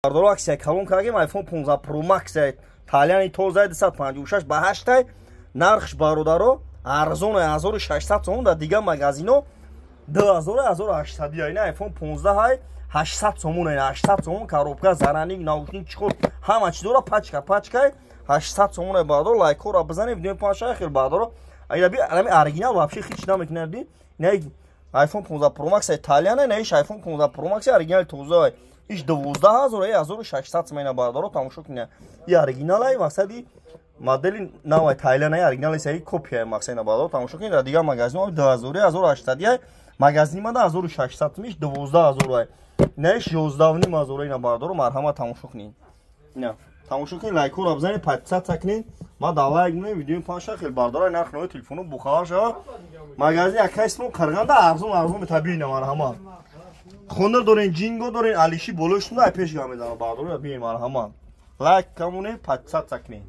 Бардоро, аксия калон кардагем. iPhone 15 Pro Max Италияни тоза, 256 ба 8, нархш, бародаро, арзон, 1600 сомон. Дар дигар магазино 2000, 1800. Ина iPhone 15 ҳай, 800 сомон, 800 сомон. Коробка, зарядник, наушник, чехол, ҳама чи дора, пачка пачкай, 800 сомон. Бародаро, лайкҳоро бизанед, видеои паншай хел. Бародаро, ами оригинал вообще хич намекунад. На iPhone 15 Pro Max Италияна, на иш iPhone 15 Pro Max оригинал тоза, иш 12 000, 1600 сомона. Бародаро, тамошо кунед, и оригиналай, мақсади модели навай Италияна, оригинали саи копия мақсад. Бародаро, тамошо кунед, дар дигар магазинҳо 2000, 1800, магазини мада 1600, миш 12 000, наиш 11 500. Ина, бародаро, марҳамат, тамошо кунед, ина тамошо кунед, лайкҳоро бизанед, подписаться кунед, ма да лайк монед, видеои панша хел. Бародаро, нарх нои телефоно бухабар шава. Магазин акайсмон Қарғанда, арзон арзон метабиина. Марҳамат, хондар дорен, ҷинго дорен, алиши болои шумо ай пеш гам мезанам. Бародаро, биен, марҳамат, лайк камонед, подписаться кунед.